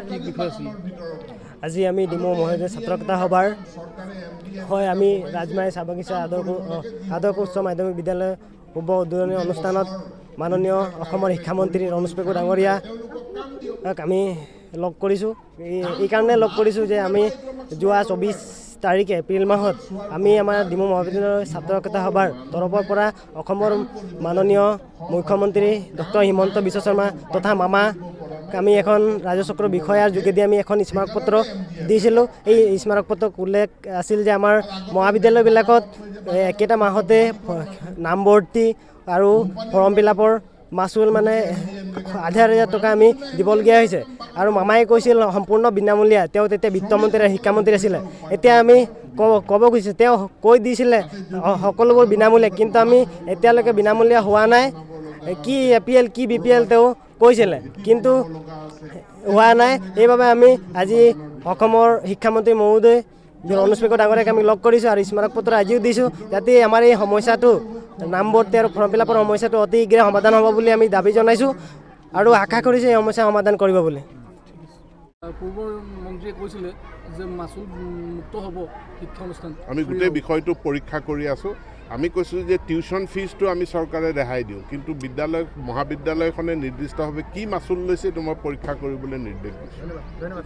কি বিষয় আছিল? আজি আমি ডিমৌ মহাবিদ্যালয় ছাত্ৰ একতা সভাৰ হয় আমি ৰাজমাই চাহ বাগিচা আদৰ্শ উচ্চ মাধ্যমিক বিদ্যালয় শুভ উদ্বোধনী অনুষ্ঠানত মাননীয় অসমৰ শিক্ষামন্ত্ৰী ৰণোজ পেগু ডাঙৰীয়াক আমি লগ কৰিছোঁ। এইকাৰণে লগ কৰিছোঁ যে আমি যোৱা 24 তাৰিখে এপ্ৰিল মাহত আমি আমাৰ ডিমৌ মহাবিদ্যালয়ৰ ছাত্ৰ একতা সভাৰ তৰফৰ পৰা অসমৰ মাননীয় মুখ্যমন্ত্ৰী ডক্টৰ হিমন্ত বিশ্ব শৰ্মা তথা মামা আমি এখন ৰাজচক্ৰ বিষয়াৰ যোগেদি আমি এখন স্মাৰকপত্ৰ দিছিলোঁ। এই স্মাৰকপত্ৰত উল্লেখ আছিল যে আমাৰ মহাবিদ্যালয়বিলাকত একেটা মাহতে নামভৰ্তি আৰু ফৰ্ম ফিল আপৰ মাচুল মানে 8500 টকা আমি দিবলগীয়া হৈছে। আৰু মামাই কৈছিল সম্পূৰ্ণ বিনামূলীয়া, তেওঁ তেতিয়া বিত্তমন্ত্ৰী আৰু শিক্ষামন্ত্ৰী আছিলে। এতিয়া আমি ক'ব খুজিছোঁ, তেওঁ কৈ দিছিলে সকলোবোৰ বিনামূলীয়া, কিন্তু আমি এতিয়ালৈকে বিনামূলীয়া হোৱা নাই। কি এ পি এল কি বি পি এল তেওঁ কৈছিলে, কিন্তু হোৱা নাই। সেইবাবে আমি আজি অসমৰ শিক্ষামন্ত্ৰী মহোদয় ৰণোজ পেগু ডাঙৰীয়াক আমি লগ কৰিছোঁ আৰু স্মাৰকপত্ৰ আজিও দিছোঁ, যাতে আমাৰ এই সমস্যাটো নামভৰ্তি আৰু ফৰ্ম ফিল আপৰ সমস্যাটো অতি শীঘ্ৰে সমাধান হ'ব বুলি আমি দাবী জনাইছোঁ আৰু আশা কৰিছোঁ এই সমস্যা সমাধান কৰিব বুলি। পূৰ্বৰ মন্ত্ৰীয়ে কৈছিলে যে মাচুল মুক্ত হ'ব শিক্ষা অনুষ্ঠান। আমি গোটেই বিষয়টো পৰীক্ষা কৰি আছোঁ। আমি কৈছোঁ যে টিউশ্যন ফিজটো আমি চৰকাৰে ৰেহাই দিওঁ, কিন্তু বিদ্যালয় মহাবিদ্যালয়খনে নিৰ্দিষ্টভাৱে কি মাচুল লৈছে এইটো মই পৰীক্ষা কৰিবলৈ নিৰ্দেশ দিছোঁ। ধন্যবাদ।